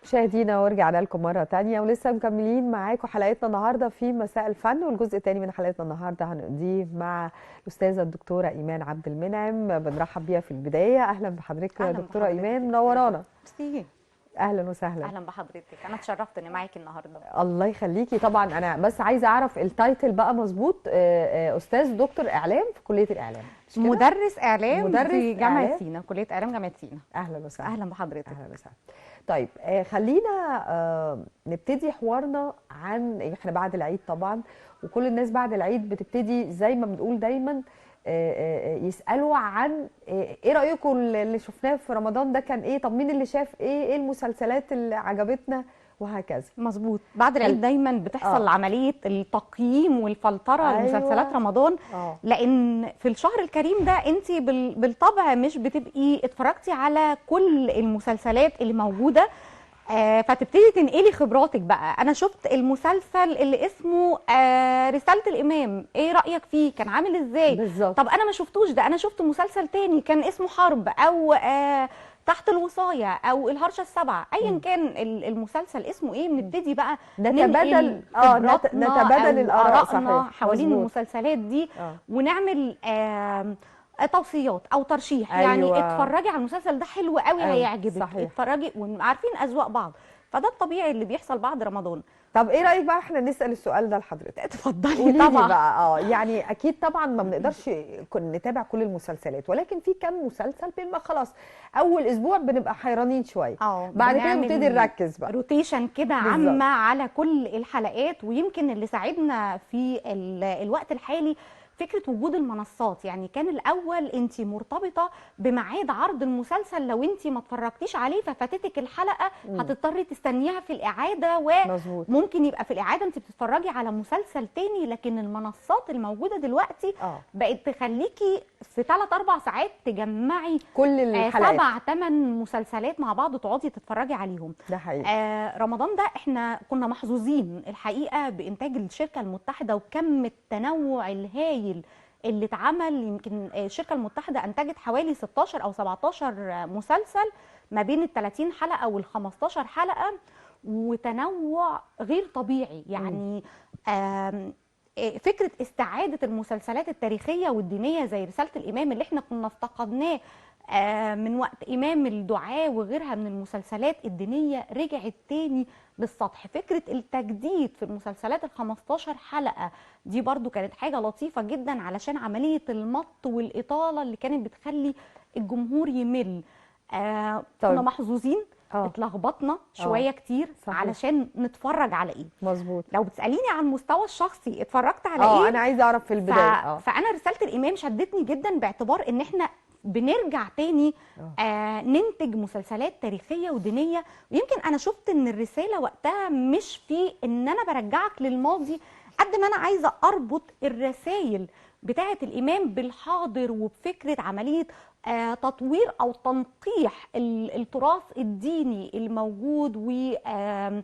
مشاهدينا ورجعنا لكم مرة تانية ولسه مكملين معاكم حلقتنا النهاردة في مساء الفن، والجزء الثاني من حلقتنا النهاردة هنقضيه مع الأستاذة الدكتورة إيمان عبد المنعم. بنرحب بيها في البداية. أهلا بحضرتك يا دكتورة إيمان، منورانا. ميرسي. أهلا وسهلا. أهلا بحضرتك، أنا اتشرفت إني معاكي النهاردة. الله يخليكي. طبعا أنا بس عايزة أعرف ال title بقى مظبوط. أستاذ دكتور إعلام في كلية الإعلام، مدرس إعلام في جامعة سينا، كلية إعلام جامعة سينا. أهلا وسهلا. أهلا بحضرتك. أهلا وسهلا. طيب خلينا نبتدي حوارنا عن احنا بعد العيد طبعا، وكل الناس بعد العيد بتبتدي زي ما بنقول دايما يسألوا عن ايه رأيكم اللي شفناه في رمضان ده كان ايه، طب مين اللي شاف ايه، ايه المسلسلات اللي عجبتنا وهكذا. مظبوط. بعد العيد دايما بتحصل عملية التقييم والفلترة. أيوة. لمسلسلات رمضان. لأن في الشهر الكريم ده انت بالطبع مش بتبقي اتفرجتي على كل المسلسلات اللي موجودة، فتبتدي تنقلي خبراتك بقى. انا شفت المسلسل اللي اسمه رسالة الإمام، ايه رأيك فيه، كان عامل ازاي؟ بالظبط. طب انا ما شفتوش ده، انا شفت مسلسل تاني كان اسمه حرب، او تحت الوصاية، او الهرشة السبعة، ايا كان المسلسل اسمه ايه. بنبتدي بقى نتبادل نتبادل الآراء حوالين المسلسلات دي. ونعمل توصيات او ترشيح. أيوة. يعني اتفرجي على المسلسل ده حلو قوي. أيوة. هيعجبك. صحيح. اتفرجي، وعارفين اذواق بعض، فده الطبيعي اللي بيحصل بعد رمضان. طب ايه رايك بقى احنا نسال السؤال ده لحضرتك؟ اتفضلي. طبعا بقى يعني اكيد طبعا ما بنقدرش نتابع كل المسلسلات، ولكن في كم مسلسل بنبقى خلاص اول اسبوع بنبقى حيرانين شوية، بعد كده نبتدي نركز بقى rotation كده عامة على كل الحلقات. ويمكن اللي ساعدنا في الوقت الحالي فكرة وجود المنصات. يعني كان الأول أنت مرتبطة بميعاد عرض المسلسل، لو أنت ما اتفرجتيش عليه ففاتتك الحلقة هتضطري تستنيها في الإعادة، وممكن يبقى في الإعادة أنت بتتفرجي على مسلسل تاني. لكن المنصات الموجودة دلوقتي بقت تخليكي في 3-4 ساعات تجمعي كل الحلقات، 7-8 مسلسلات مع بعض تقعدي تتفرجي عليهم. ده حقيقي. رمضان ده احنا كنا محظوظين الحقيقة بإنتاج الشركة المتحدة وكم التنوع الهائل اللي اتعمل. يمكن الشركة المتحدة أنتجت حوالي 16 أو 17 مسلسل ما بين ال 30 حلقة وال 15 حلقة، وتنوع غير طبيعي. يعني فكرة استعادة المسلسلات التاريخية والدينية زي رسالة الإمام اللي احنا كنا افتقدناه من وقت إمام الدعاء وغيرها من المسلسلات الدينية رجعت تاني للسطح. فكرة التجديد في المسلسلات ال 15 حلقة دي برضو كانت حاجة لطيفة جدا، علشان عملية المط والإطالة اللي كانت بتخلي الجمهور يمل. طيب. كنا محظوظين. اتلخبطنا شوية كتير. صحيح. علشان نتفرج على ايه. مظبوط. لو بتساليني عن المستوى الشخصي اتفرجت على ايه، انا عايزه اعرف في البداية. فانا رسالة الامام شدتني جدا، باعتبار ان احنا بنرجع تاني ننتج مسلسلات تاريخية ودينيه. ويمكن انا شفت ان الرسالة وقتها مش في ان انا برجعك للماضي قد ما انا عايزه اربط الرسائل بتاعه الامام بالحاضر، وبفكره عملية تطوير او تنقيح التراث الديني الموجود، وان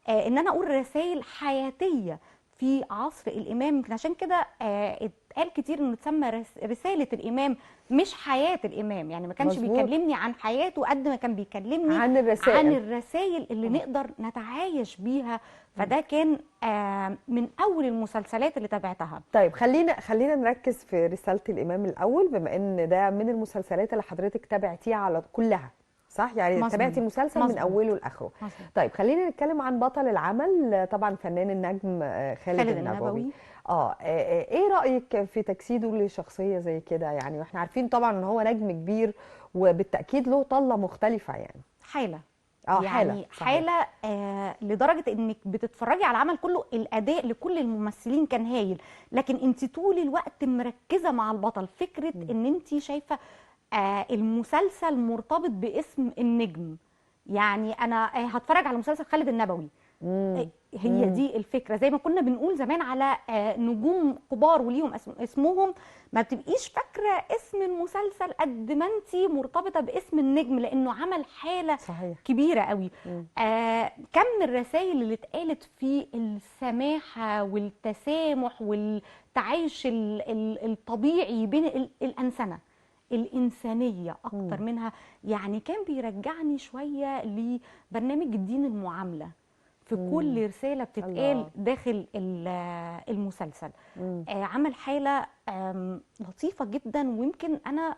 انا اقول رسائل حياتيه في عصر الامام. يمكن عشان كده اتقال كتير انه تسمى رسالة الامام مش حياة الامام. يعني ما كانش بيكلمني عن حياته قد ما كان بيكلمني عن الرسائل، عن الرسائل اللي نقدر نتعايش بيها. فده كان من اول المسلسلات اللي تابعتها. طيب خلينا نركز في رسالة الامام الاول، بما ان ده من المسلسلات اللي حضرتك تابعتيها على كلها، صح؟ يعني تابعتي المسلسل من اوله لاخره. طيب خلينا نتكلم عن بطل العمل، طبعا فنان النجم خالد النبوي. ايه رايك في تجسيده لشخصية زي كده؟ يعني واحنا عارفين طبعا ان هو نجم كبير وبالتاكيد له طله مختلفة. يعني حاله يعني حاله لدرجة انك بتتفرجي على العمل كله. الاداء لكل الممثلين كان هايل، لكن انت طول الوقت مركزه مع البطل. فكرة ان انت شايفه المسلسل مرتبط باسم النجم. يعني انا هتفرج على مسلسل خالد النبوي، هي دي الفكرة. زي ما كنا بنقول زمان على نجوم كبار وليهم اسمهم، ما بتبقيش فاكره اسم المسلسل قد ما انت مرتبطة باسم النجم، لانه عمل حاله. صحيح. كبيرة قوي. كم الرسائل اللي اتقالت في السماحة والتسامح والتعايش الطبيعي بين الانسنه، الإنسانية أكتر منها. يعني كان بيرجعني شوية لبرنامج الدين المعاملة في كل رسالة بتتقال داخل المسلسل. عمل حالة لطيفة جدا، ويمكن أنا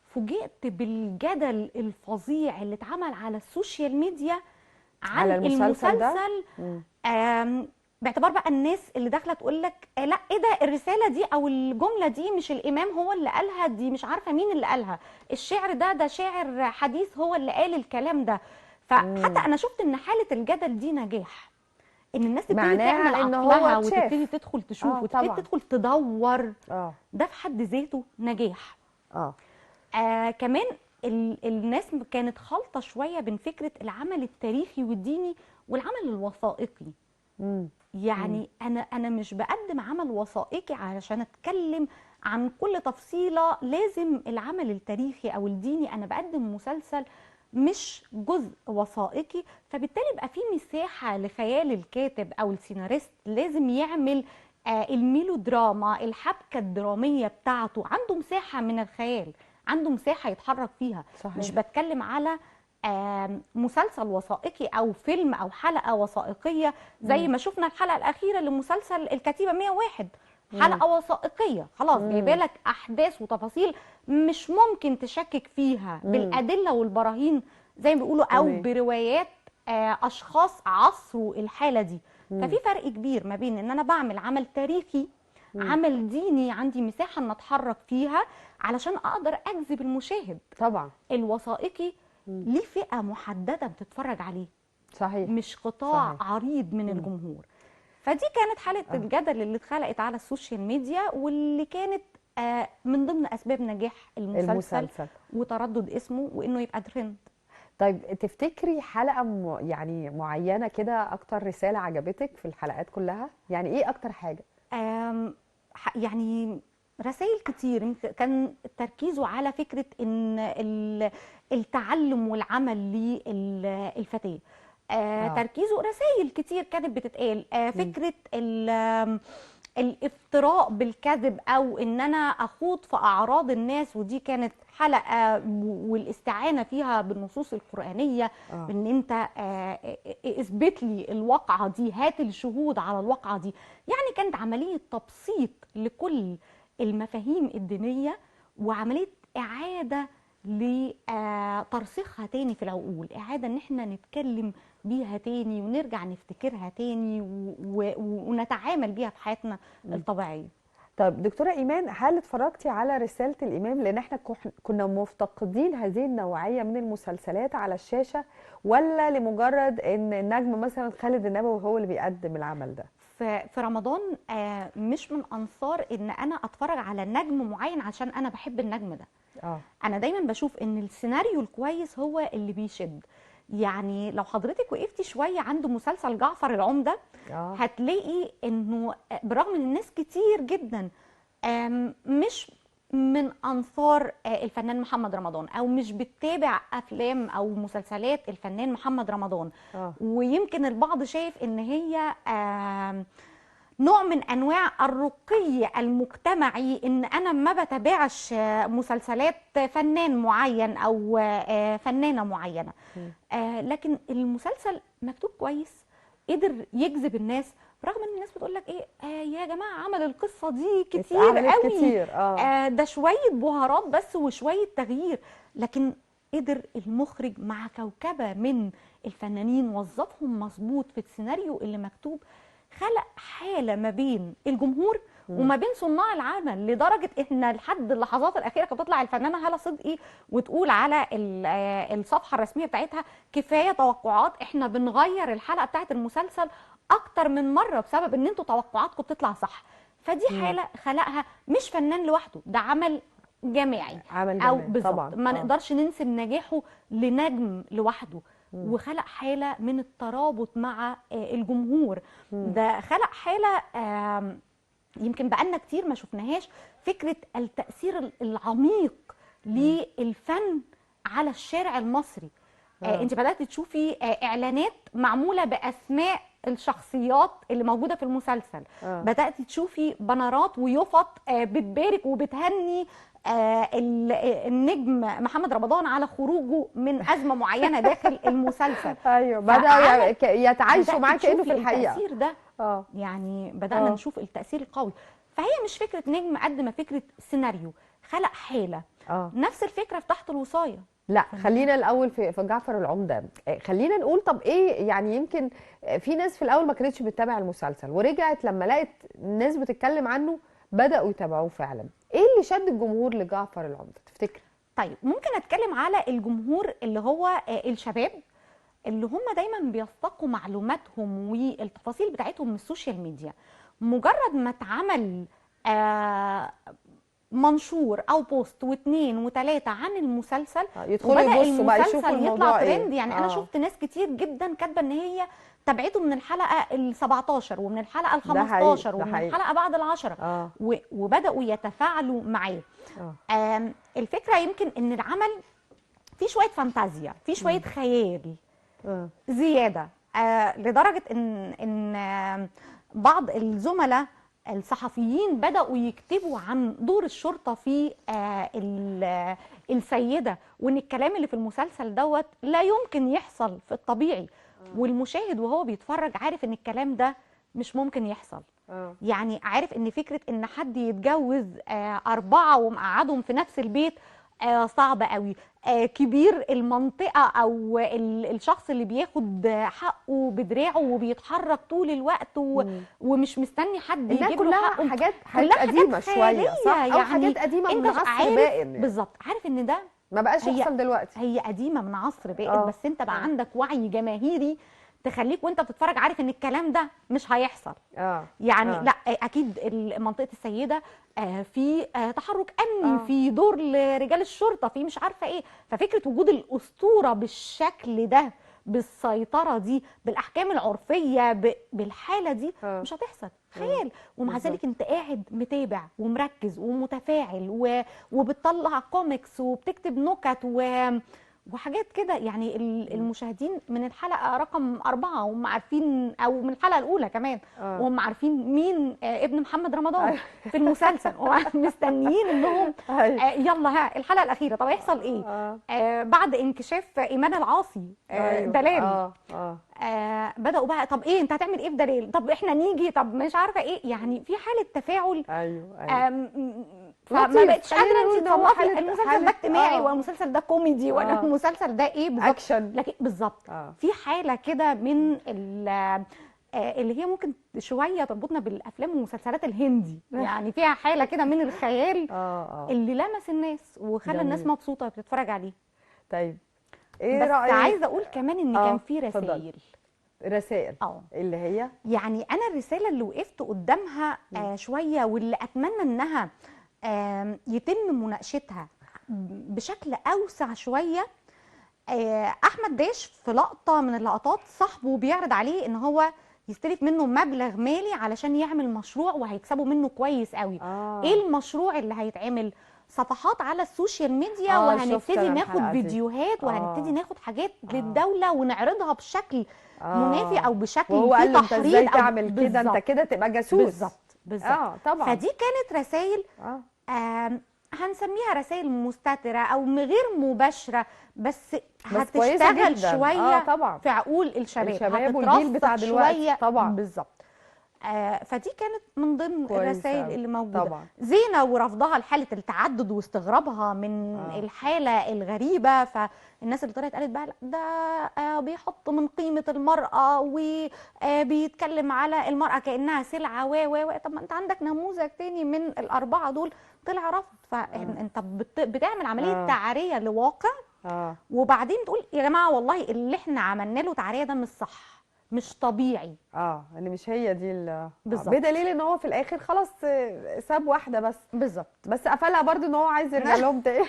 فوجئت بالجدل الفظيع اللي اتعمل على ال social media عن على المسلسل ده؟ باعتبار بقى الناس اللي داخله تقول لك لا ايه ده، الرسالة دي او الجملة دي مش الامام هو اللي قالها، دي مش عارفه مين اللي قالها، الشعر ده شاعر حديث هو اللي قال الكلام ده. فحتى انا شفت ان حاله الجدل دي نجاح، ان الناس تبتدي تعمل عقلها وتبتدي تدخل تشوف وتبتدي تدخل تدور. ده في حد ذاته نجاح. كمان الناس كانت خالطه شوية بين فكرة العمل التاريخي والديني والعمل الوثائقي. يعني انا مش بقدم عمل وثائقي علشان اتكلم عن كل تفصيله، لازم العمل التاريخي او الديني. انا بقدم مسلسل مش جزء وثائقي، فبالتالي بقى في مساحة لخيال الكاتب او السيناريست، لازم يعمل الميلودراما، الحبكة الدرامية بتاعته، عنده مساحة من الخيال، عنده مساحة يتحرك فيها. صحيح. مش بتكلم على مسلسل وثائقي او فيلم او حلقة وثائقية زي ما شفنا الحلقة الاخيرة لمسلسل الكتيبة 101، حلقة وثائقية خلاص جايبه لك احداث وتفاصيل مش ممكن تشكك فيها بالادلة والبراهين زي ما بيقولوا، او بروايات اشخاص عصروا الحالة دي. ففي فرق كبير ما بين ان انا بعمل عمل تاريخي، عمل ديني، عندي مساحة ان اتحرك فيها علشان اقدر اجذب المشاهد. طبعا الوثائقي ليه فئة محددة بتتفرج عليه، صحيح، مش قطاع صحيح. عريض من الجمهور. فدي كانت حاله الجدل اللي اتخلقت على ال social media، واللي كانت من ضمن اسباب نجاح المسلسل وتردد اسمه وانه يبقى ترند. طيب تفتكري حلقة يعني معينة كده اكتر رسالة عجبتك في الحلقات كلها؟ يعني ايه اكتر حاجة؟ يعني رسائل كتير كان تركيزه على فكرة ان التعلم والعمل للفتاة. تركيزه رسائل كتير كانت بتتقال، فكرة الافتراء بالكذب او ان انا اخوض في اعراض الناس، ودي كانت حلقة والاستعانة فيها بالنصوص القرآنية، ان انت اثبت لي الواقعة دي، هات الشهود على الواقعة دي. يعني كانت عملية تبسيط لكل المفاهيم الدينية وعملية إعادة لترسيخها تاني في العقول، إعادة إن احنا نتكلم بيها تاني ونرجع نفتكرها تاني ونتعامل بيها في حياتنا الطبيعية. طب دكتورة إيمان، هل اتفرجتي على رسالة الإمام؟ لأن احنا كنا مفتقدين هذه النوعية من المسلسلات على الشاشة، ولا لمجرد إن النجم مثلا خالد النبوي هو اللي بيقدم العمل ده؟ في رمضان مش من انصار ان انا اتفرج على نجم معين عشان انا بحب النجم ده. انا دايما بشوف ان السيناريو الكويس هو اللي بيشد. يعني لو حضرتك وقفتي شوية عند مسلسل جعفر العمدة، هتلاقي انه برغم ان الناس كتير جدا مش من انصار الفنان محمد رمضان او مش بتتابع افلام او مسلسلات الفنان محمد رمضان، ويمكن البعض شايف ان هي نوع من انواع الرقي المجتمعي ان انا ما بتابعش مسلسلات فنان معين او فنانة معينة، لكن المسلسل مكتوب كويس، قدر يجذب الناس، رغم ان الناس بتقول لك ايه يا جماعة عمل القصة دي كتير قوي، كتير. ده شوية بهارات بس وشوية تغيير، لكن قدر المخرج مع كوكبه من الفنانين وظفهم مظبوط في السيناريو اللي مكتوب، خلق حاله ما بين الجمهور وما بين صناع العمل، لدرجة ان لحد اللحظات الاخيرة كانت بتطلع الفنانة هاله صدقي وتقول على الصفحة الرسمية بتاعتها كفاية توقعات، احنا بنغير الحلقة بتاعت المسلسل اكتر من مرة بسبب ان انتوا توقعاتكم بتطلع صح. فدي حاله خلقها مش فنان لوحده، ده عمل جماعي، عمل او بالظبط ما نقدرش ننسب نجاحه لنجم لوحده. وخلق حاله من الترابط مع الجمهور. ده خلق حاله يمكن بقالنا كتير ما شفناهاش، فكرة التاثير العميق للفن على الشارع المصري. انت بدات تشوفي اعلانات معمولة باسماء الشخصيات اللي موجودة في المسلسل. بدات تشوفي بنرات ويفط بتبارك وبتهني النجم محمد رمضان على خروجه من ازمة معينة داخل المسلسل. ايوه، بدأوا يتعايشوا معاه كانه في الحقيقة. التاثير ده يعني بدأنا نشوف التاثير القوي. فهي مش فكرة نجم قد ما فكرة سيناريو خلق حاله. نفس الفكرة في تحت الوصايه. لا خلينا الاول في جعفر العمدة، خلينا نقول طب ايه يعني، يمكن في ناس في الاول ما كانتش بتتابع المسلسل ورجعت لما لقت ناس بتتكلم عنه بدأوا يتابعوه فعلا. ايه اللي شد الجمهور لجعفر العمدة تفتكر؟ طيب ممكن اتكلم على الجمهور اللي هو الشباب، اللي هم دايما بيستقوا معلوماتهم والتفاصيل بتاعتهم من ال social media. مجرد ما اتعمل منشور او post واثنين وثلاثة عن المسلسل، يدخلوا يبصوا بقى يشوفوا الموضوع يطلع ترند. يعني انا شفت ناس كتير جدا كاتبه ان هي تابعته من الحلقة ال 17 ومن الحلقة ال 15 ومن الحلقة بعد ال10 وبداوا يتفاعلوا معاه. الفكرة يمكن ان العمل فيه شوية فانتازيا، فيه شوية خيال زيادة، لدرجة ان بعض الزملاء الصحفيين بدأوا يكتبوا عن دور الشرطة في السيدة، وإن الكلام اللي في المسلسل دوت لا يمكن يحصل في الطبيعي. والمشاهد وهو بيتفرج عارف إن الكلام ده مش ممكن يحصل. يعني عارف إن فكرة إن حد يتجوز 4 ومقعدهم في نفس البيت صعبة قوي. كبير المنطقة أو الشخص اللي بياخد حقه بدراعه وبيتحرك طول الوقت ومش مستني حد يجيب له حقه. حاجات قديمة شوية، صح؟ أو يعني حاجات قديمة من عصر بائن يعني. بالظبط، عارف إن ده ما بقاش يحصل دلوقتي. هي قديمة من عصر بائن، بس أنت بقى عندك وعي جماهيري تخليك وانت بتتفرج عارف ان الكلام ده مش هيحصل. يعني لا، اكيد منطقة السيدة في تحرك امني، في دور لرجال الشرطة، في مش عارفه ايه. ففكره وجود الاسطورة بالشكل ده، بالسيطره دي، بالاحكام العرفية، بالحالة دي مش هتحصل، خيال. ومع ذلك انت قاعد متابع ومركز ومتفاعل وبتطلع كوميكس وبتكتب نكت وحاجات كده. يعني المشاهدين من الحلقة رقم 4 وهم عارفين، او من الحلقة الاولى كمان وهم عارفين مين ابن محمد رمضان في المسلسل، ومستنيين انهم يلا ها الحلقة الاخيرة طب هيحصل ايه. بعد انكشاف ايمان العاصي دلال، بداوا بقى طب ايه انت هتعمل ايه في دلال، طب احنا نيجي، طب مش عارفه ايه. يعني في حاله تفاعل. ايوه. فما بقتش قادرة انت تصنفي المسلسل ده اجتماعي ولا المسلسل ده كوميدي ولا المسلسل ده ايه بالظبط، اكشن. لكن بالظبط في حاله كده من اللي هي ممكن شوية تربطنا بالافلام والمسلسلات الهندي، يعني فيها حاله كده من الخيال اللي لمس الناس وخلى الناس مبسوطة بتتفرج عليه. طيب ايه رايك؟ بس عايزه اقول كمان ان كان في رسائل. رسائل اللي هي يعني انا الرسالة اللي وقفت قدامها شوية واللي اتمنى انها يتم مناقشتها بشكل اوسع شوية. احمد داش في لقطة من اللقطات صاحبه بيعرض عليه ان هو يستلف منه مبلغ مالي علشان يعمل مشروع وهيكسبوا منه كويس قوي. ايه المشروع اللي هيتعمل؟ صفحات على ال social media، وهنبتدي ناخد فيديوهات وهنبتدي ناخد حاجات للدولة ونعرضها بشكل منافي او بشكل فيه تحريض. ازاي تعمل كده؟ انت كده تبقى جاسوس. بالظبط بالظبط. طبعا. فدي كانت رسائل هنسميها رسائل مستترة او غير مباشرة، بس هتشتغل شوية طبعا في عقول الشباب والجيل بتاع دلوقتي طبعا. بالظبط. فدي كانت من ضمن الرسائل اللي موجودة طبعا. زينة ورفضها لحاله التعدد واستغرابها من الحالة الغريبة، فالناس اللي طلعت قالت بقى لا ده بيحط من قيمة المراة وبيتكلم على المراة كانها سلعه و طب ما انت عندك نموذج تاني من الاربعة دول طلع رفض. فانت بتعمل عملية تعريه لواقع، وبعدين تقول يا جماعة والله اللي احنا عملنا له تعريه ده مش صح، مش طبيعي. اللي مش هي دي بالظبط. بدليل ان هو في الاخر خلاص ساب واحدة بس. بالظبط. بس قفلها برضو ان هو عايز يرجع لهم تاني.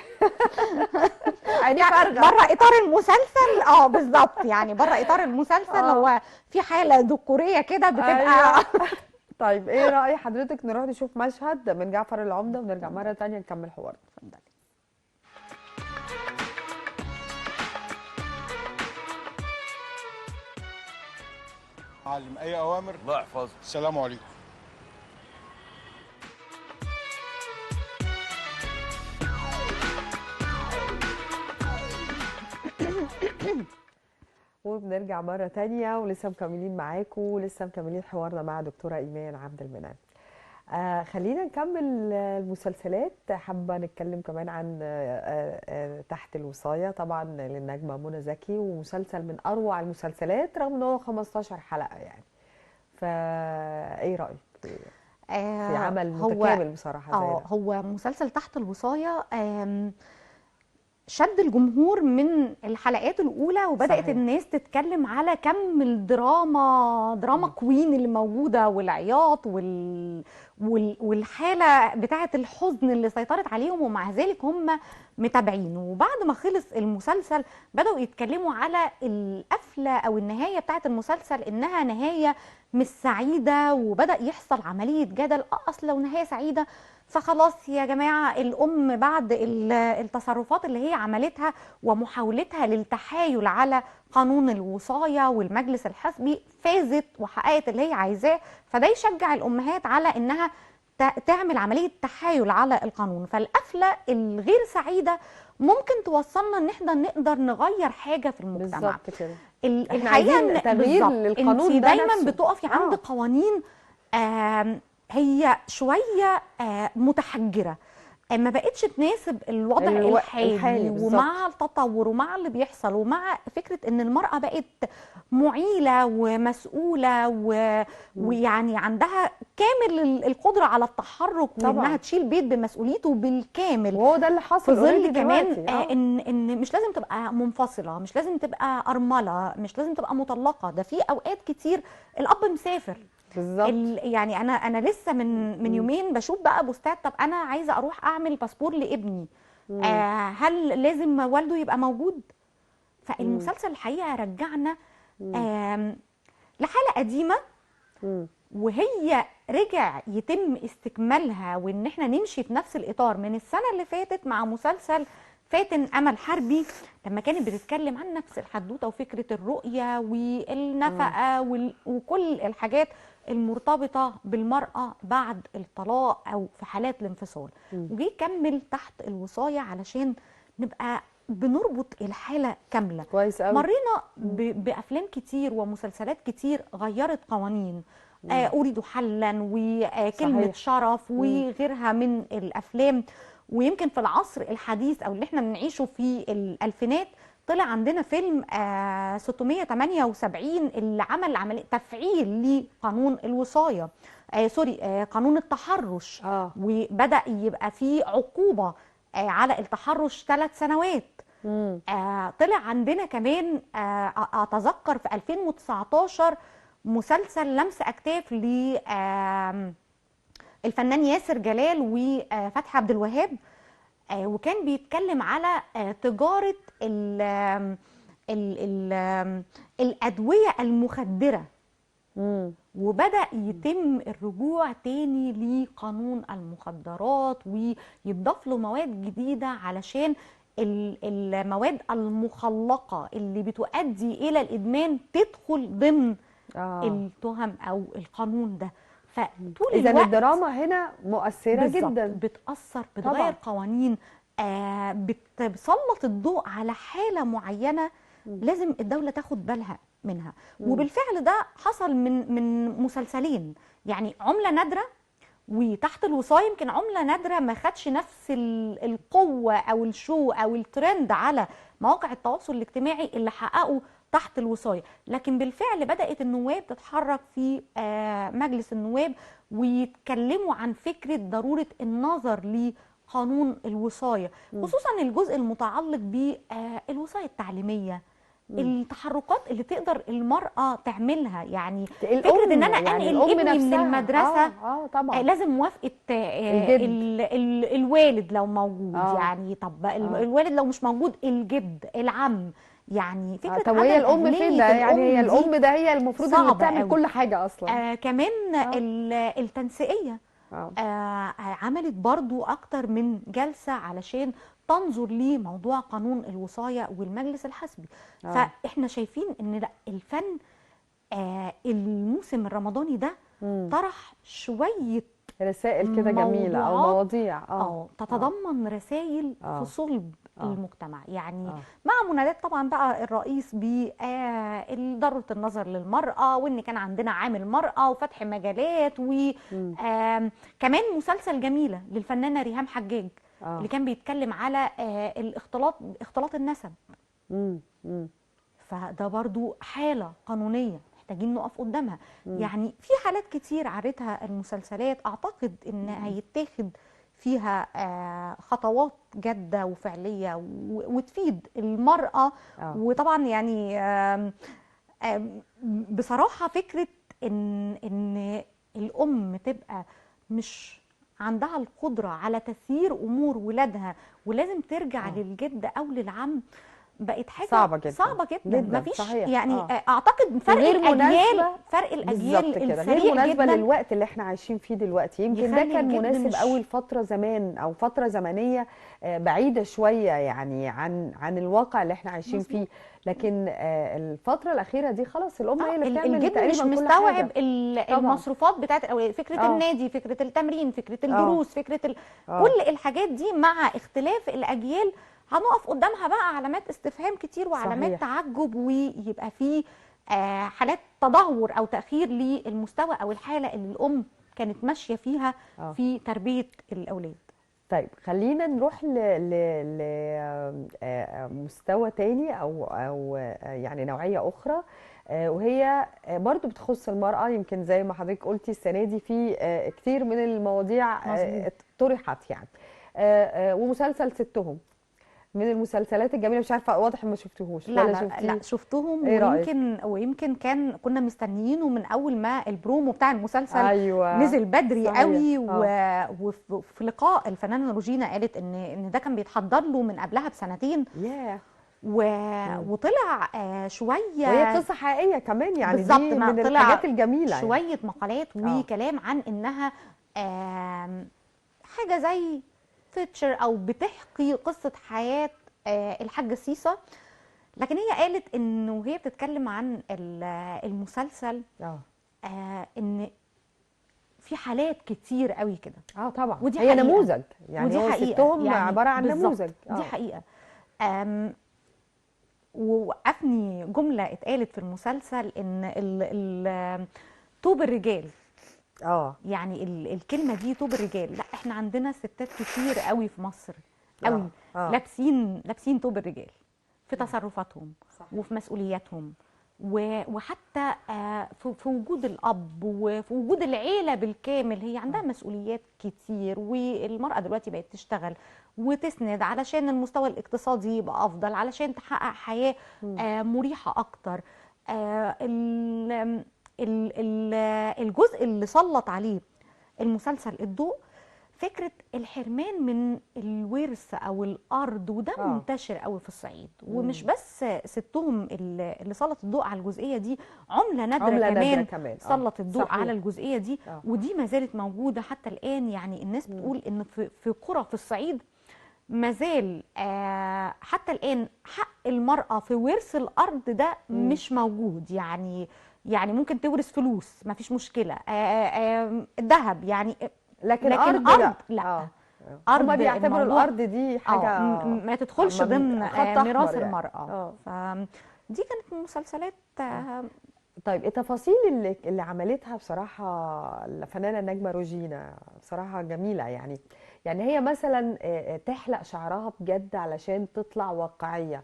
عيني فارغة بره اطار المسلسل. بالظبط، يعني بره اطار المسلسل. هو في حاله ذكوريه كده بتبقى. أيوة. طيب ايه راي حضرتك نروح نشوف مشهد من جعفر العمدة ونرجع مرة ثانية نكمل حوارنا؟ اتفضلي. معلم، اي اوامر؟ الله يحفظك. السلام عليكم. وبنرجع مرة تانية ولسه مكملين معاكم، ولسه مكملين حوارنا مع دكتورة إيمان عبد المنعم. خلينا نكمل المسلسلات. حابة نتكلم كمان عن تحت الوصاية طبعا للنجمة منى زكي، ومسلسل من أروع المسلسلات رغم إن هو 15 حلقة يعني. فإيه رأيك في عمل متكامل بصراحة زي ده؟ هو مسلسل تحت الوصاية شد الجمهور من الحلقات الأولى، وبدأت صحيح. الناس تتكلم على كم الدراما، دراما queen اللي موجودة، والعياط والحالة بتاعة الحزن اللي سيطرت عليهم، ومع ذلك هم متابعين. وبعد ما خلص المسلسل بدأوا يتكلموا على القفلة أو النهاية بتاعة المسلسل إنها نهاية مش سعيدة، وبدأ يحصل عملية جدل. أصل لو نهاية سعيدة فخلاص يا جماعة، الأم بعد التصرفات اللي هي عملتها ومحاولتها للتحايل على قانون الوصاية والمجلس الحسبي فازت وحققت اللي هي عايزاه، فده يشجع الأمهات على إنها تعمل عملية تحايل على القانون. فالقفلة الغير سعيدة ممكن توصلنا إن احنا نقدر نغير حاجة في المجتمع. بالظبط كده. الحقيقة إن تغيير للقانون ده دايما بتقفي عند قوانين هي شوية متحجرة، ما بقتش تناسب الوضع الحالي ومع التطور ومع اللي بيحصل ومع فكرة ان المرأة بقت معيلة ومسؤولة ويعني عندها كامل القدرة على التحرك وانها تشيل بيت بمسؤوليته بالكامل، وهو ده اللي حصل. في ظل كمان ان مش لازم تبقى منفصلة، مش لازم تبقى أرملة، مش لازم تبقى مطلقة. ده في اوقات كتير الاب مسافر. بالظبط. يعني انا لسه من يومين بشوف بقى بوستات، طب انا عايزه اروح اعمل باسبور لابني، هل لازم والده يبقى موجود؟ فالمسلسل الحقيقة رجعنا لحاله قديمة، وهي رجع يتم استكمالها وان احنا نمشي في نفس الاطار من السنة اللي فاتت مع مسلسل فاتن امل حربي، لما كانت بتتكلم عن نفس الحدوتة وفكره الرؤية والنفقة وكل الحاجات المرتبطة بالمراة بعد الطلاق او في حالات الانفصال. وجي كمل تحت الوصايه علشان نبقى بنربط الحالة كاملة. كويس قوي. مرينا بافلام كتير ومسلسلات كتير غيرت قوانين، اريد حلا وكلمه صحيح. شرف وغيرها من الافلام. ويمكن في العصر الحديث او اللي احنا بنعيشه في الالفينات طلع عندنا فيلم 678 اللي عمل عملية تفعيل لقانون الوصايه، قانون التحرش، وبدا يبقى فيه عقوبه على التحرش 3 سنوات. طلع عندنا كمان اتذكر في 2019 مسلسل لمس اكتاف ل الفنان ياسر جلال وفتحي عبد الوهاب، وكان بيتكلم على تجارة ال ال ال الأدوية المخدرة. وبدأ يتم الرجوع تاني لقانون المخدرات ويضاف له مواد جديدة علشان المواد المخلقة اللي بتؤدي إلى الإدمان تدخل ضمن التهم أو القانون ده. فطول إذا الوقت الدراما هنا مؤثرة جدا، بتأثر، بتغير قوانين، بتسلط الضوء على حالة معينة لازم الدولة تاخد بالها منها. وبالفعل ده حصل من مسلسلين، يعني عملة نادرة وتحت الوصاية. يمكن عملة نادرة ما خدش نفس القوة أو ال show أو الترند على مواقع التواصل الاجتماعي اللي حققوا تحت الوصاية، لكن بالفعل بدأت النواب تتحرك في مجلس النواب ويتكلموا عن فكرة ضرورة النظر لقانون الوصاية، خصوصا الجزء المتعلق بالوصاية التعليمية، التحركات اللي تقدر المرأة تعملها. يعني فكرة ان انا يعني انقل ابني من المدرسة طبعا لازم موافقة الوالد لو موجود، يعني طب الوالد لو مش موجود الجد، العم، يعني فكرة طب وهي الام فين ده؟ يعني هي الام ده هي المفروض اللي بتعمل كل حاجة اصلا. كمان التنسيقيه عملت برضو اكتر من جلسه علشان تنظر لموضوع قانون الوصايه والمجلس الحسبي. فاحنا شايفين ان لا، الفن الموسم الرمضاني ده طرح شوية رسائل كده جميلة او مواضيع تتضمن رسائل في صلب المجتمع، يعني مع منادات طبعا بقى الرئيس بضرورة النظر للمراة، وان كان عندنا عامل مراة وفتح مجالات، وكمان مسلسل جميلة للفنانه ريهام حجاج اللي كان بيتكلم على الاختلاط، اختلاط النسب. فده برضو حاله قانونية محتاجين نقف قدامها. يعني في حالات كتير عرتها المسلسلات، اعتقد ان هيتاخد فيها خطوات جادة وفعلية وتفيد المرأة. وطبعا يعني آم آم بصراحة فكرة ان الأم تبقى مش عندها القدرة على تسيير أمور ولادها ولازم ترجع للجد أو للعم، بقت حاجة صعبة جدا، صعبة جدا، جدا. مفيش صحيح. يعني اعتقد فرق الاجيال، فرق الاجيال السريع غير مناسبة للوقت اللي احنا عايشين فيه دلوقتي. يمكن ده كان مناسب قوي لفترة زمان او فترة زمنية بعيدة شوية يعني عن الواقع اللي احنا عايشين فيه، لكن الفترة الاخيرة دي خلاص الام هي اللي بتعمل تقريبا مش مستوعب المصروفات بتاعت فكرة النادي، فكرة التمرين، فكرة الدروس، فكرة كل الحاجات دي. مع اختلاف الاجيال هنقف قدامها بقى علامات استفهام كتير وعلامات تعجب، ويبقى فيه حالات تدهور او تاخير للمستوى او الحالة اللي الام كانت ماشية فيها في تربيه الاولاد. طيب خلينا نروح لمستوى تاني او يعني نوعية اخرى، وهي برضو بتخص المرأة. يمكن زي ما حضرتك قلتي السنة دي في كتير من المواضيع طرحت يعني، ومسلسل ستهم من المسلسلات الجميلة. مش عارفه، واضح ما شفتهوش. لا ولا لا، لا شفتهم. إيه ويمكن كنا مستنيينه من اول ما البرومو بتاع المسلسل نزل بدري قوي. وفي لقاء الفنانة روجينا قالت ان ده كان بيتحضر له من قبلها بسنتين. وطلع شوية، وهي قصة حقيقية كمان يعني، دي من الحاجات الجميلة شوية يعني. مقالات وكلام عن انها حاجة زي feature او بتحكي قصة حياة الحاجة سيسه. لكن هي قالت انه وهي بتتكلم عن المسلسل ان في حالات كتير قوي كده. طبعا ودي هي نموذج يعني، ودي هو ستهم يعني عبارة عن نموذج. دي حقيقة. ووقفني جملة اتقالت في المسلسل ان طوب الرجال، يعني الكلمة دي طوب الرجال. لا احنا عندنا ستات كتير قوي في مصر قوي لابسين طوب الرجال في تصرفاتهم وفي مسؤولياتهم، وحتى في وجود الاب وفي وجود العيلة بالكامل. هي عندها مسؤوليات كتير، والمراة دلوقتي بقت تشتغل وتسند علشان المستوى الاقتصادي يبقى افضل، علشان تحقق حياة مريحه اكتر. الجزء اللي سلط عليه المسلسل الضوء فكرة الحرمان من الورث أو الأرض، وده منتشر قوي في الصعيد. ومش بس ستهم اللي سلط الضوء على الجزئية دي، عملة نادرة كمان سلط الضوء على الجزئية دي. ودي ما زالت موجودة حتى الآن. يعني الناس بتقول إن في قرى في الصعيد ما زال حتى الآن حق المرأة في ورث الأرض ده مش موجود. يعني ممكن تورث فلوس ما فيش مشكلة، الذهب يعني، لكن أرض لا. أرض هما بيعتبروا الأرض دي حاجة ما تدخلش ضمن ميراث يعني المرأة. فدي كانت مسلسلات. طيب التفاصيل اللي عملتها بصراحة الفنانة نجمة روجينا بصراحة جميلة. يعني هي مثلا تحلق شعرها بجد علشان تطلع واقعية،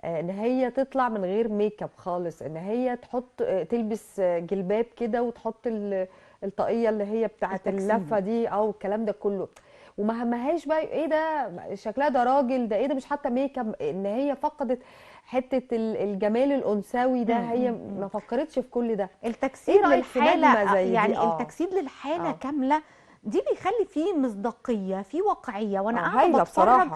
ان هي تطلع من غير make up خالص، ان هي تحط تلبس جلباب كده وتحط الطاقية اللي هي بتاعه اللفة دي او الكلام ده كله، وما همهاش بقى ايه ده شكلها، ده راجل، ده ايه ده، مش حاطه make up. ان هي فقدت حتة الجمال الانثوي ده، هي ما فكرتش في كل ده. التجسيد إيه للحالة يعني التجسيد للحالة كاملة دي بيخلي فيه مصداقية، فيه واقعية. وانا قاعدة بتفرج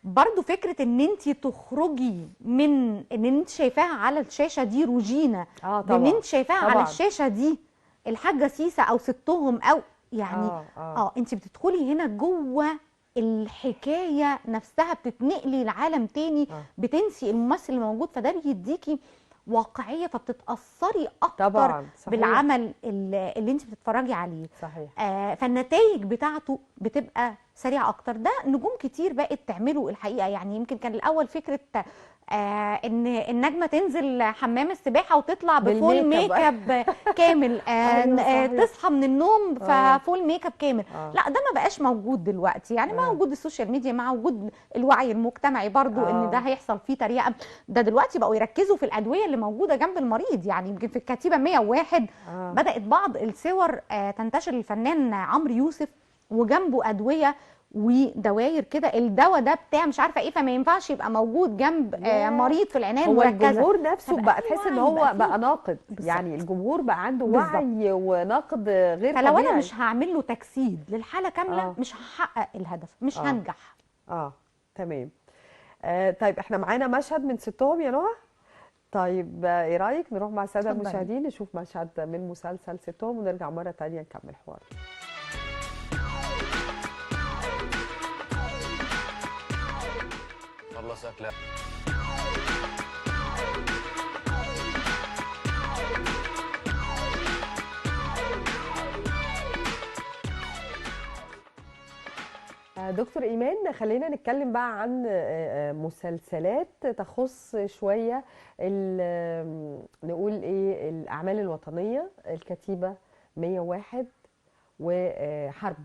برضو فكرة ان انت تخرجي من ان انت شايفاها على الشاشة دي روجينا، ان انت شايفاها على الشاشة دي الحاجة سيسة او ستهم او يعني انت بتدخلي هنا جوه الحكاية نفسها، بتتنقلي لعالم تاني، بتنسي الممثل الموجود، فده بيديكي واقعية، فبتتاثري اكتر طبعا. صحيح. بالعمل اللي انت بتتفرجي عليه. صحيح. فالنتائج بتاعته بتبقى سريعة اكتر. ده نجوم كتير بقت تعمله الحقيقة. يعني يمكن كان الاول فكرة ان النجمة تنزل حمام السباحة وتطلع ب full make up كامل، أيوة تصحى من النوم ف full make up كامل. لا ده ما بقاش موجود دلوقتي، يعني مع وجود ال social media، مع وجود الوعي المجتمعي برضو ان ده هيحصل فيه تريقه. ده دلوقتي بقوا يركزوا في الادوية اللي موجودة جنب المريض. يعني يمكن في الكتيبة 101 بدات بعض الصور تنتشر للفنان عمرو يوسف وجنبه ادوية ودواير كده، الدواء ده بتاع مش عارفه ايه، فما ينفعش يبقى موجود جنب مريض في العناية المركزة. هو الجمهور نفسه بقى تحس ان هو بقى ناقد. بالزبط. يعني الجمهور بقى عنده وعي ونقد غير فلو طبيعي. انا مش هعمل له تجسيد للحالة كاملة مش هحقق الهدف، مش هنجح. تمام. طيب احنا معانا مشهد من ستهم يا نهى. طيب ايه رايك نروح مع السادة المشاهدين نشوف مشهد من مسلسل ستهم ونرجع مرة ثانية نكمل حوارنا. خلص أكلها. دكتور إيمان، خلينا نتكلم بقى عن مسلسلات تخص شوية نقول إيه، الأعمال الوطنية، الكتيبة 101 وحرب.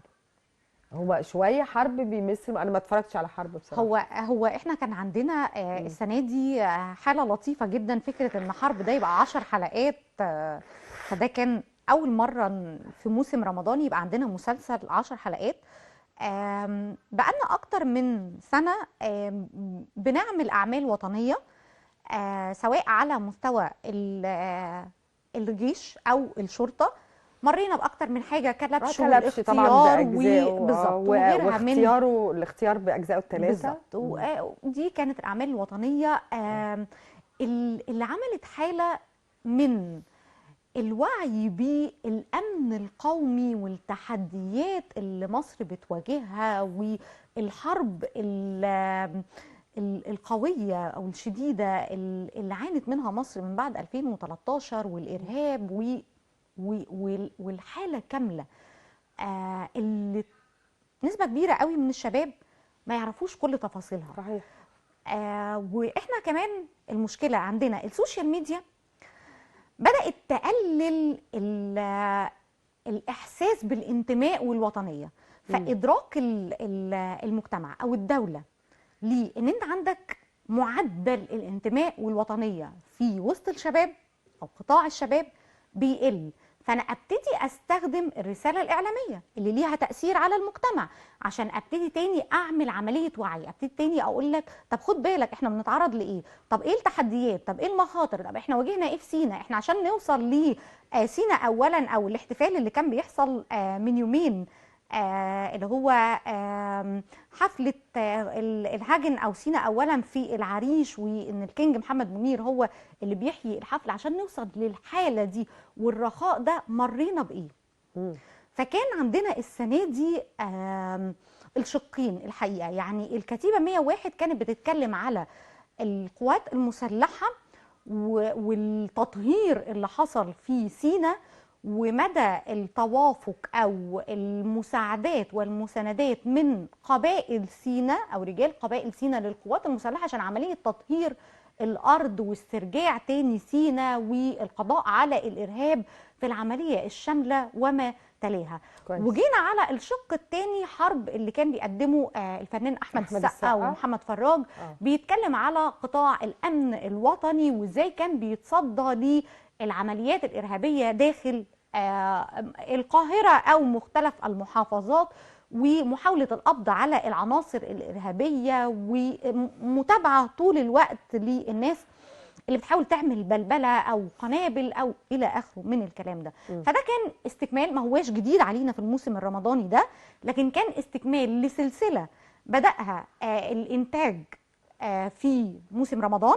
هو شوية حرب بيمثل، انا ما اتفرجتش على حرب بصراحة. هو احنا كان عندنا السنة دي حاله لطيفة جدا، فكرة ان حرب ده يبقى 10 حلقات، فده كان اول مرة في موسم رمضان يبقى عندنا مسلسل 10 حلقات. بقالنا اكتر من سنة بنعمل اعمال وطنية، سواء على مستوى الجيش او الشرطة. مرينا باكتر من حاجة، كلبش والاختيار بالظبط وغيرها من واختياره، الاختيار باجزائه الثلاثة بالظبط. ودي كانت الاعمال الوطنية اللي عملت حاله من الوعي بالامن القومي والتحديات اللي مصر بتواجهها والحرب القوية او الشديدة اللي عانت منها مصر من بعد 2013 والارهاب والحالة كاملة، اللي نسبه كبيرة قوي من الشباب ما يعرفوش كل تفاصيلها. صحيح. واحنا كمان المشكلة عندنا ال social media بدات تقلل الاحساس بالانتماء والوطنيه. فادراك المجتمع او الدولة ليه ان انت عندك معدل الانتماء والوطنيه في وسط الشباب او قطاع الشباب بيقل، فانا ابتدي استخدم الرسالة الاعلامية اللي ليها تاثير على المجتمع عشان ابتدي تاني اعمل عملية وعي، ابتدي تاني اقول لك طب خد بالك احنا بنتعرض لايه، طب ايه التحديات، طب ايه المخاطر، طب احنا واجهنا ايه في سينا، احنا عشان نوصل لسينا اولا، او الاحتفال اللي كان بيحصل من يومين اللي هو حفلة الهجن او سينا اولا في العريش، وان الكينج محمد منير هو اللي بيحيي الحفلة. عشان نوصل للحالة دي والرخاء ده مرينا بايه. فكان عندنا السنة دي الشقين الحقيقة. يعني الكتيبة 101 كانت بتتكلم على القوات المسلحة والتطهير اللي حصل في سينا ومدى التوافق أو المساعدات والمساندات من قبائل سينا أو رجال قبائل سينا للقوات المسلحة عشان عملية تطهير الأرض واسترجاع تاني سينا والقضاء على الإرهاب في العملية الشاملة وما تليها. وجينا على الشق الثاني، حرب اللي كان بيقدمه الفنان أحمد السقا ومحمد فراج، بيتكلم على قطاع الأمن الوطني وإزاي كان بيتصدى للعمليات الإرهابية داخل القاهرة أو مختلف المحافظات، ومحاولة القبض على العناصر الإرهابية ومتابعة طول الوقت للناس اللي بتحاول تعمل بلبلة أو قنابل أو إلى آخره من الكلام ده. فده كان استكمال، ما هواش جديد علينا في الموسم الرمضاني ده، لكن كان استكمال لسلسلة بدأها الإنتاج في موسم رمضان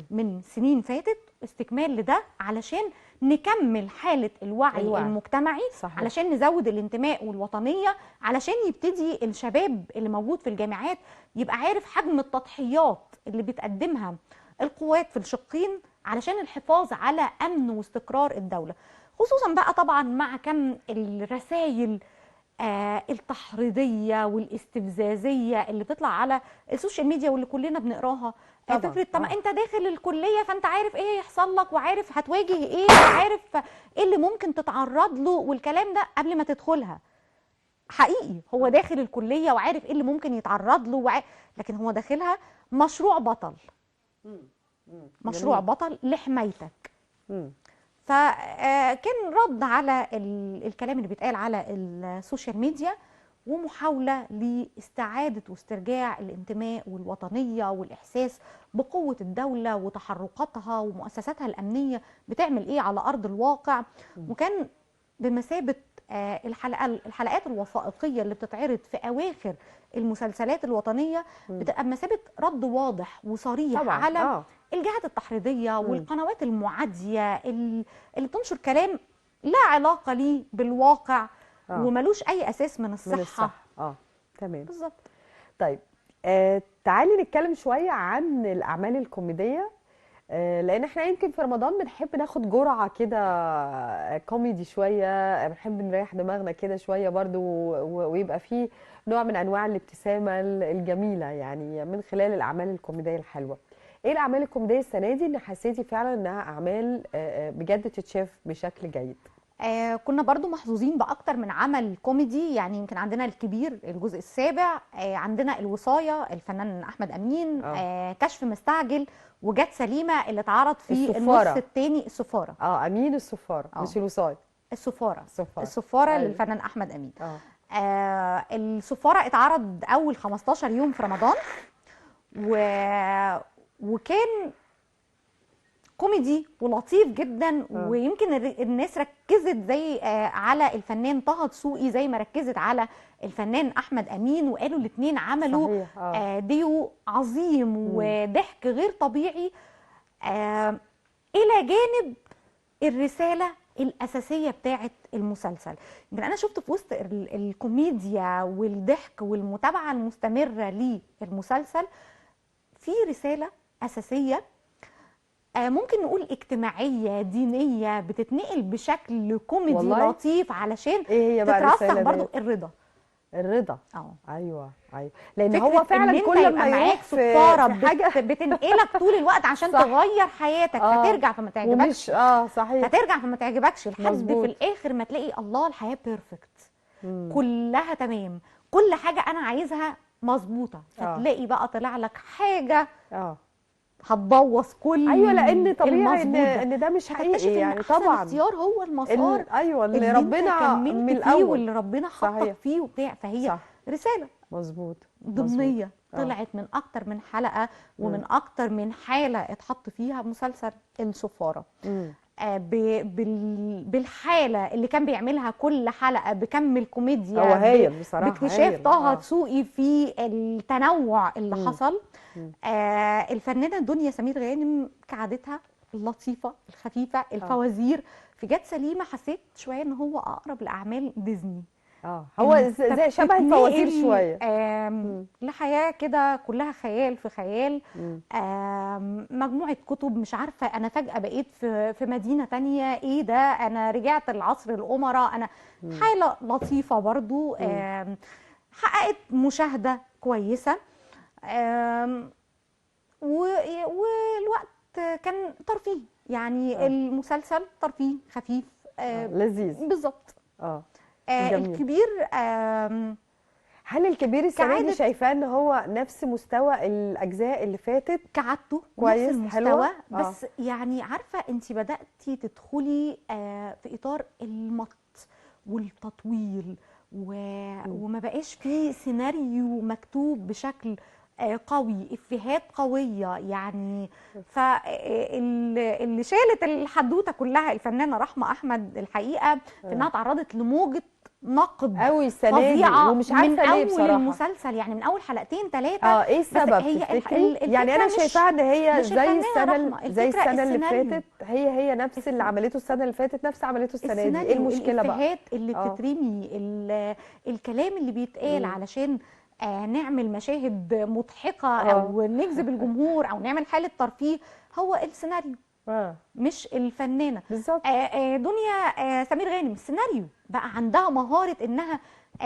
من سنين فاتت، استكمال لده علشان نكمل حالة الوعي المجتمعي. صحيح. علشان نزود الانتماء والوطنية، علشان يبتدي الشباب اللي موجود في الجامعات يبقى عارف حجم التضحيات اللي بتقدمها القوات في الشقين علشان الحفاظ على امن واستقرار الدولة، خصوصا بقى طبعا مع كم الرسائل التحريضيه والاستفزازيه اللي بتطلع على ال social media واللي كلنا بنقراها. فكرة طب انت داخل الكلية فانت عارف ايه هيحصل لك، وعارف هتواجه ايه، وعارف ايه اللي ممكن تتعرض له، والكلام ده قبل ما تدخلها. حقيقي هو داخل الكلية وعارف ايه اللي ممكن يتعرض له لكن هو داخلها مشروع بطل، مشروع بطل لحمايتك. فكان رد على الكلام اللي بيتقال على ال social media، ومحاولة لاستعادة واسترجاع الانتماء والوطنية والإحساس بقوة الدولة وتحركاتها ومؤسساتها الأمنية بتعمل إيه على أرض الواقع. وكان بمثابة الحلقات الوثائقية اللي بتتعرض في أواخر المسلسلات الوطنية بتبقى بمثابة رد واضح وصريح طبعا على الجهات التحريضية والقنوات المعادية اللي بتنشر كلام لا علاقة ليه بالواقع وملوش أي أساس من الصحة. من الصحة. تمام، بالظبط. طيب تعالي نتكلم شوية عن الأعمال الكوميدية، لأن احنا يمكن في رمضان بنحب ناخد جرعة كده كوميدي شوية، بنحب نريح دماغنا كده شوية برضو، ويبقى فيه نوع من أنواع الابتسامة الجميلة يعني من خلال الأعمال الكوميدية الحلوة. ايه الأعمال الكوميدية السنة دي اللي حسيتي فعلا انها أعمال بجد تتشاف بشكل جيد؟ كنا برضو محظوظين بأكتر من عمل كوميدي، يعني يمكن عندنا الكبير الجزء السابع، عندنا الوصاية الفنان أحمد أمين، كشف مستعجل، وجات سليمة اللي اتعرض في النص الثاني. السفارة. أمين السفارة، مش الوصاية. السفارة. السفارة. أيوة. للفنان أحمد أمين. السفارة اتعرض أول 15 يوم في رمضان، وكان كوميدي ولطيف جدا، ويمكن الناس ركزت زي على الفنان طه دسوقي زي ما ركزت على الفنان احمد امين، وقالوا الاثنين عملوا ديو عظيم وضحك غير طبيعي، الى جانب الرسالة الاساسية بتاعه المسلسل. يمكن انا شفت في وسط الكوميديا والضحك والمتابعة المستمرة للمسلسل في رسالة اساسية، ممكن نقول اجتماعية دينية، بتتنقل بشكل كوميدي والله لطيف علشان إيه هي بقى تترسخ برضو الرضا. الرضا. ايوه ايوه، لان هو فعلا كل ما معاك سفارة حاجة بتنقلك طول الوقت عشان تغير حياتك، فترجع فما تعجبكش. صحيح، فترجع فما تعجبكش لحد في الاخر ما تلاقي الله الحياة perfect، كلها تمام، كل حاجة انا عايزها مظبوطة، فتلاقي بقى طلع لك حاجة هتبوظ كل. ايوه، لان طبيعي ان ده مش حقيقي يعني. طبعا الاختيار هو المسار، ايوه اللي ربنا من الاول واللي ربنا حطك فيه وبتاع. فهي صح. رسالة مظبوط ضمنيه طلعت من اكتر من حلقة ومن اكتر من حاله اتحط فيها مسلسل السفارة. بالحالة اللي كان بيعملها كل حلقة، بكم الكوميديا، هو هايل بصراحة، باكتشاف طه دسوقي في التنوع اللي حصل. الفنانة دنيا سمير غانم كعادتها اللطيفة الخفيفة الفوازير. في جت سليمة حسيت شوية ان هو اقرب لاعمال ديزني. هو زي شبه الفوازير شوية، لحياه كده كلها خيال في خيال. مجموعة كتب، مش عارفه انا فجاة بقيت في مدينة تانية، ايه ده، انا رجعت لعصر الامراء، انا حاله لطيفة برضو. حققت مشاهده كويسة، والوقت كان ترفيه يعني. المسلسل ترفيه خفيف، لذيذ بالظبط. الكبير. هل الكبير السنة دي شايفاه ان هو نفس مستوى الاجزاء اللي فاتت؟ كعادته كويس، نفس المستوى، بس يعني عارفه انت بداتي تدخلي في اطار المط والتطويل، وما بقاش فيه سيناريو مكتوب بشكل قوي، افيهات قوية يعني. فاللي شالت الحدوتة كلها الفنانة رحمه احمد الحقيقة، في انها تعرضت لموجه نقد قوي السنة دي، ومش عارفه من ليه اول بصراحة المسلسل، يعني من اول حلقتين ثلاثة. ايه السبب تفتكري؟ يعني انا شايفاها ان هي زي السنة، زي السنة اللي فاتت، هي نفس اللي عملته السنة اللي فاتت، نفس عملته السنة دي. ايه المشكلة بقى؟ الافيهات اللي بتترمي، الكلام اللي بيتقال علشان نعمل مشاهد مضحكة او نجذب الجمهور او نعمل حاله ترفيه، هو السيناريو. مش الفنانة. بالظبط. دنيا سمير غانم السيناريو بقى عندها مهارة انها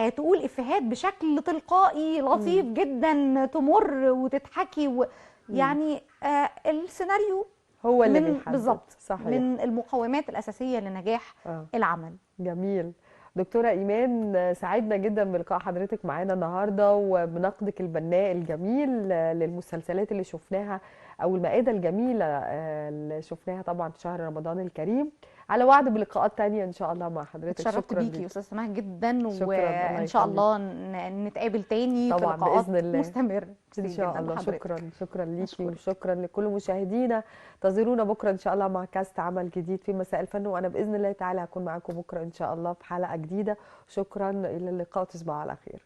تقول افيهات بشكل تلقائي لطيف جدا، تمر وتتحكي يعني السيناريو هو اللي بيحدد. بالظبط، صحيح، من المقومات الاساسية لنجاح العمل. جميل. دكتورة إيمان، سعدنا جدا بلقاء حضرتك معانا النهارده وبنقدك البناء الجميل للمسلسلات اللي شفناها او المائدة الجميلة اللي شفناها طبعا في شهر رمضان الكريم. على وعد بلقاءات تانية ان شاء الله مع حضرتك. اتشرفت بيكي يا استاذه سماح جدا، وان شاء الله نتقابل تاني طبعا في لقاءات بإذن الله مستمرة ان شاء الله. شكرا، شكرا ليكي وشكرا لكل مشاهدينا. انتظرونا بكره ان شاء الله مع كاست عمل جديد في مساء الفن، وانا باذن الله تعالى هكون معاكم بكره ان شاء الله في حلقة جديدة. شكرا، الى اللقاء، تصبحوا على خير.